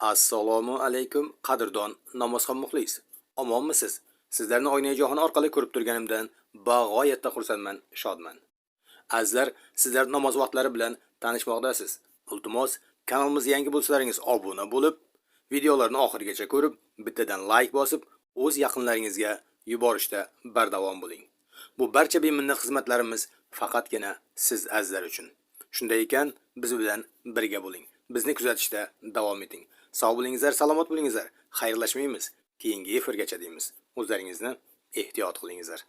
Assalomu alaykum, qadrdon namozxon muxlis. Omonmisiz? Sizlarni Oynai jahon orqali ko'rib turganimdan bag'oyatda xursandman, shodman. Azizlar, sizlar namoz vaqtlari bilan tanishmoqdasiz. Iltimos, kanalimizga yangi bo'lsalaringiz obuna bo'lib, videolarni oxirigacha ko'rib, bittadan like bosib, o'z yaqinlaringizga yuborishda bardavom bo'ling. Bu barcha beminnat xizmatlarimiz faqatgina siz azizlar uchun. Shunday ekan, biz bilan birga bo'ling. Bizni kuzatishda davom eting. Sog' bo'lingizlar, salomat bo'lingizlar. Xayrlashmaymiz. Keyingi efirgacha deymiz. O'zlaringizni ehtiyot qilingizlar.